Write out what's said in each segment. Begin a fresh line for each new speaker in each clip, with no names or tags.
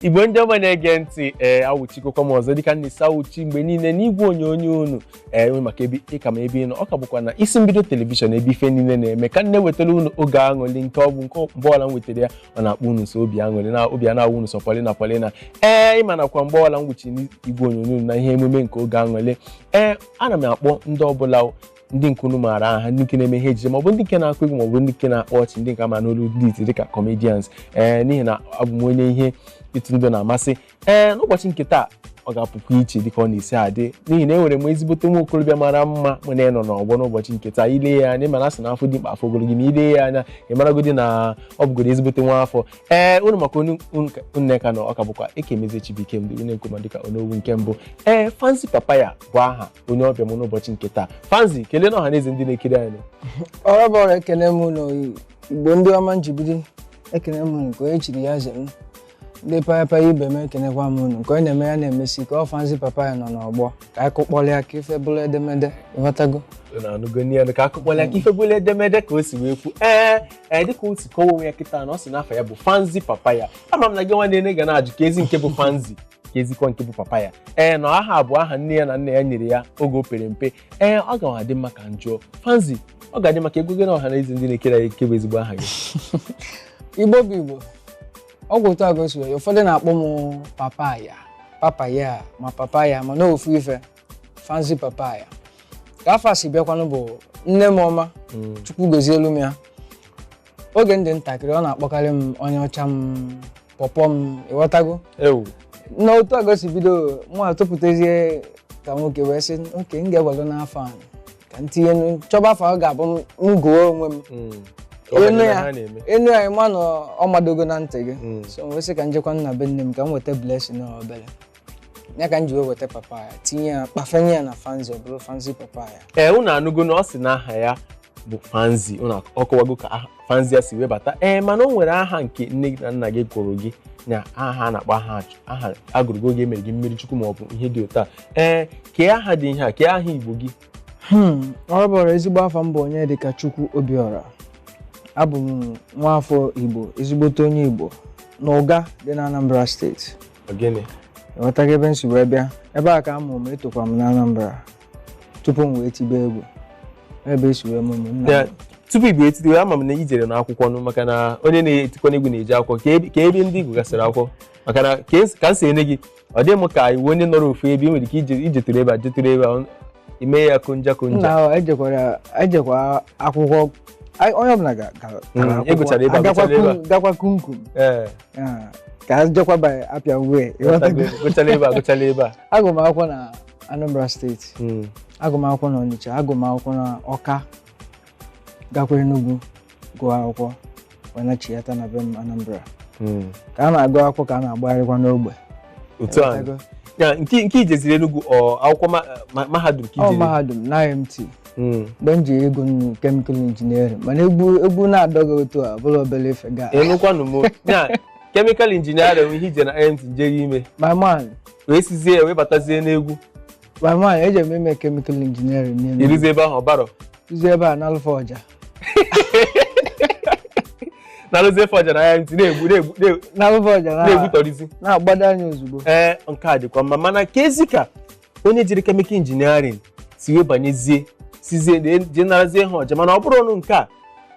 Igbo ndị ọma na-ege ntị, ee, awụchikokwa m ọzọ dịka m na-esi awụchi mgbe niile n'igwe onyonyo unu. Ee, maka ebe ịka ma ebe ị nọ, ọ ka bụkwa na isi mbido television, ebe ife niile na-eme, ka m na-ewetara unu Oge Aṅụrị, nke ọ bụ nke mgbe ọla m wetara ya, ọ na-akpọ unu so obi aṅụrị na obi a na-awụ unu sọ polina polina. Ee, ịma na kwa mgbe ọla m wuchi n'igwe onyonyo na ihe emume nke Oge Aṅụrị, ee, ana m akpọ ndị ọbụla, ndị nke unu maara aha, ndị nke na-eme ihe ejije, maọbụ ndị nke na-akụ egwu, maọbụ ndị nke na-akpọ ọchị, ndị nke ama n'olu ndị iti dịka comedians. Ee, n'ihi na abụ m onye ihe ịtụ ndụ na-amasị. Ee, n'ụbọchị nke taa, ọ ga-apụkwa iche dịka ọ na-esi adị, n'ihi na enwere m ezigbote nwa okorobịa mara mma mụ na ịnọ n'ọgbọ n'ụbọchị nke taa. Ile ya anya, mana asị na afọ dị mkpa, afọ ogologo, ma ile ya anya, ị maragodi na ọ bụgoro ezigbote nwa afọ. Ee, unu maka onye ka nọ, ọ ka bụkwa Ekemezie Chibuike ndị onye nkuma dịka Onowu nke mbụ. Ee, Fancy Papaya bụ aha onye ọbịa m n'ụbọchị nke taa. Fancy, kelee na ọha na eze ndị na-ekiri anyị.
Ọrọbọrọ, ekene m unu. Igbo ndị ọma njibiri, ekene m unu. Nke onye chiri ya ze m, ndị payapaya ibe m, ekenekwa m unu. Nke onye na-eme ya na-emesi ka ọ Fancy Papaya nọ n'ọgbọ, ka anyị kụkpọrọ ya ka ife bụrụ edemede, ịghọtago?
Na anụgo ya, ka akụkpọla ya ka ife bụla edemede, ka o si wee kwu. Ee, ee, dịka o si kọwa onwe ya kịta na ọ sị n'afọ ya bụ Fancy Papaya. Ama m na gị nwanne nne ga na-ajụ ka ezi nke bụ Fancy, ka ezikwa nke bụ Papaya. Ee, na aha bụ aha nne ya na nna ya nyere ya oge o pere mpe. Ee, ọ ga-adị mma ka m jụọ Fancy, ọ ga-adị maka ego gị na ọha na eze ndị na-ekere anyị nke bụ ezigbo aha gị.
Igbo bụ Igbo, ọgwụ otu a ka o si wee. Ụfọdụ na-akpọ m papaya, papaya, ma papaya, ma na ofu ife, Fancy Papaya. Ka afọ a si bịakwanụ bụ nne m ọma, Chukwu gozielu m ya. Oge m dị ntakịrị, ọ na-akpọkarị m onye ọcha m, pọpọ m, ịghọtago?
Ewu.
N'otu a ka o si bido, mụ atụpụtazie ka nwoke wee sị oke m ga-ewelu n'afọ a ka m tinye chọba afọ ọ ga-abụ m gụọ onwe m. Enu ya.
Ha na-eme.
Enu ya, ịma na ọ madogo na ntị gị. So m wee sị ka njekwa nna be nne m ka m weta blessing na obere ya, ka m ji wee weta papaya, tinye ya, kpafenye ya na Fancy, ọ bụrụ Fancy Papaya.
Ee, unu anụgo na ọ sị na aha ya bụ Fancy. Unu ọkọwago ka Fancy ya si wee bata. Ee, mana o nwere aha nke nne gị na nna gị gụrụ gị, na aha a na-akpọ aha, aha agụrụ gị oge emere gị mmiri chukwu, ma ọ bụ ihe dị otu a. Ee, kee aha dị ihe a, kee aha Igbo gị.
Ọ bụrụ ezigbo afọ m bụ onye dịka Chukwu Obiora. Abụ m nwaafọ Igbo, ezigbote onye Igbo na Ụga dị na Anambra Steeti.
Gịnị?
Ịghọtago ebe m si wee bịa? Ebe a ka a mụrụ m, etokwa m na Anambra tupu m wee tibe egwu. Ebe esi wee mụ m nna
Ya,
m.
Tupu igbo etiti, ama m na i jere n'akwụkwọ nụ, maka na onye na-etikwa n'egwu na-eji akwụkwọ. Ka ebe ndị Igbo gasịrị akwụkwọ, maka na ka m si ene gị, ọ dị m ka iwu onye nọrọ ofu ebe. Ị nwere ike ije ijetụrụ ebe a, jetụrụ ebe a, ime ya konja konja.
Nna ahụ, ejekwara ejekwa akwụkwọ. Onye ọbụla gara akwụkwọ.
Ị gụchara ebe a,
Agakwa
gụchara ebe a.
Gakwa kumkum.
Ee.
Ah, ka a jekwa by apịa wee, ịghọtago?
Gụchala ebe a, gụchala ebe a.
Agụ m akwụkwọ na Anambra Steeti. Agụ m akwụkwọ na Ọnịcha, agụ m akwụkwọ na Ọka, gakwa Enugu gụọ akwụkwọ, wee nachiyata na be m Anambra. Ka a na-agụ akwụkwọ, ka a na-agbagharịkwa n'ogbe.
Otu a.
Ịghọtago?
Ya, nke ijeziri Enugu, ọ akwụkwọ mahadum ka
Ọ
ijere?
Mahadum na IMT. Mgbe m ji ego nnu chemical engineering, mana egwu egwu na-adọghị otu a bụrụ obere ife ga.
Ịnụkwanụ m ya, chemical engineering, ihe ije na IMT njere ime?
My man.
Wee sizie ya wee batazie n'egwu.
My man, eji m ime chemical engineering n'Enugu.
Iruzie ebe ahụ, ọbarọ.
Izu ebe a n'alụfa ọja.
Na-arụzie fọja na IMT, na-egbu na-egbu
N'alụfa ọja
na-egwutọrịzi.
Na-agbado anya ozugbo.
Ee, nke a dịkwa mma, mana ka ezi ka onye jiri chemical engineering si wee banyezie, sizie jee narazie ha ọja, mana ọ bụrụ ọnụ nke a,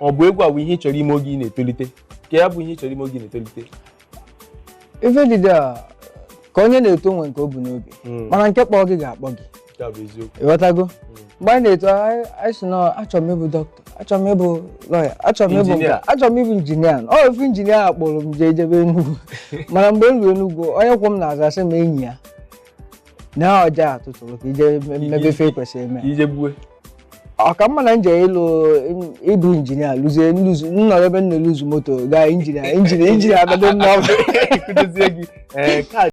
ọ bụ egwu a bụ ihe ị chọrọ ime oge ị na-etolite, ka ya bụ ihe ị chọrọ ime oge ị na-etolite?
Ife dịdị a ka onye na-eto nwe nke o bu n'obi, mana nke kpọọ gị ga-akpọ gị.
Nke a bụ eziokwu.
Ịghọtago? Mgbe anyị na-eto, anyị sị na achọrọ m ịbụ dọkịta, achọrọ m ịbụ lọya, achọrọ m ịbụ nke
Injinia.
a, achọrọ m ịbụ injinia. Ọ ofu injinia a kpọrọ m jee jebe Enugu, mana mgbe m ruo Enugu, onye kwụ m na-aza sị m enyi ya na ọja atụtụrụ ka ije mmebe ife kwesịrị ime.
Ka ije gbue.
Ọ ka mma na nje ịlụ ịbụ injinia, lụzie nluzu nnọrọ ebe m na-eluzu moto gaa injinia, injinia, injinia abado m n'ọrụ.
Kudozie gị. Ee, ka